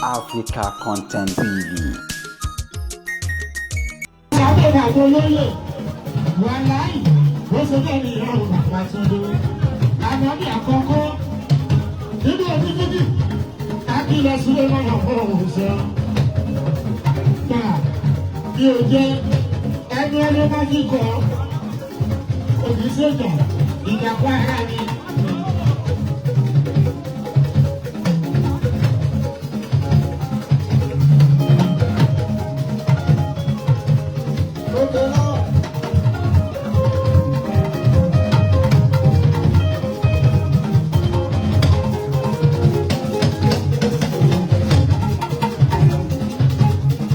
Africa Content TV. Sábẹ́ bàbá olóyè, wàláì, ó ṣe bẹ́ẹ̀ ni ìyá òun bàbá Túndé. Ànábì àkọ́kọ́ nínú onídìdì, Akílẹ̀ sílé náà fún òun sọ. Gbà bí o jẹ́ ẹni ọlọ́mọ kíkọ́, òbí ṣèjà, ìjàpá ara mi.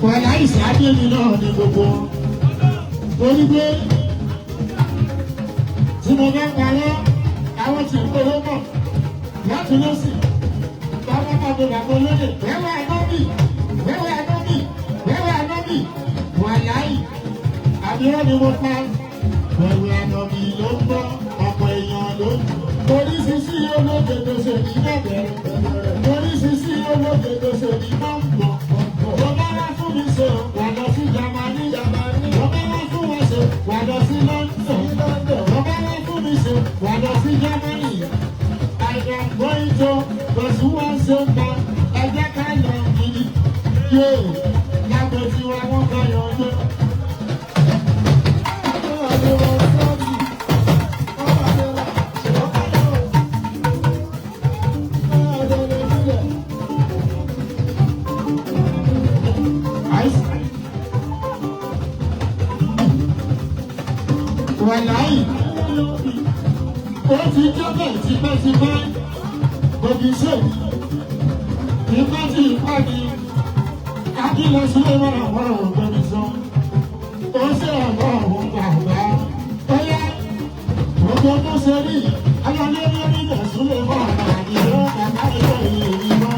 Wàláì sábẹ́ mi náà ní gbogbo. Torí pé tí mo bá ń parọ́, àwọn tí ń polówó mọ̀ láti lọ́sì. Bàbá bàbá bàbá olóyè, wẹ́wẹ́ ànọ́bì, wẹ́wẹ́ ànọ́bì, wẹ́wẹ́ ànọ́bì. Wàláì, àbíọ́ ni mo pa. Wẹ́wẹ́ ànọ́bì ló ń gbọ́, ọ̀pọ̀ èèyàn ló ń gbọ́. Torí sísí ológe tó ṣe ní bẹ̀rẹ̀. Torí sísí ológe tó ṣe ní bọ̀m̀bọ̀. Bàbá wá fún mi ṣe wà lọ sí Jamani. Bàbá wá fún wa ṣe wà lọ sí London. Bàbá wá fún mi ṣe wà lọ sí Germany. I am going to pursue one so far. Ẹ jẹ́ ká lọ gidi. Yóò lágbo tiwa wọ́n kọ́ yọjọ́. Wàláì, ó ti jẹ́bẹ̀ tipẹ́tipẹ́, òbí ṣe, ìpẹ́ tí ìpá ni, akílẹ̀ sílé wọ́n wọ́n ògbẹ́ni sọ, ó ṣe ọ̀rọ̀ òun bàbá, ó yá, gbogbo tó ṣe rí, ọlọ́lé lórí ilẹ̀ sílé wọ́n àdìyẹ bàbá ilé ìlú mọ́.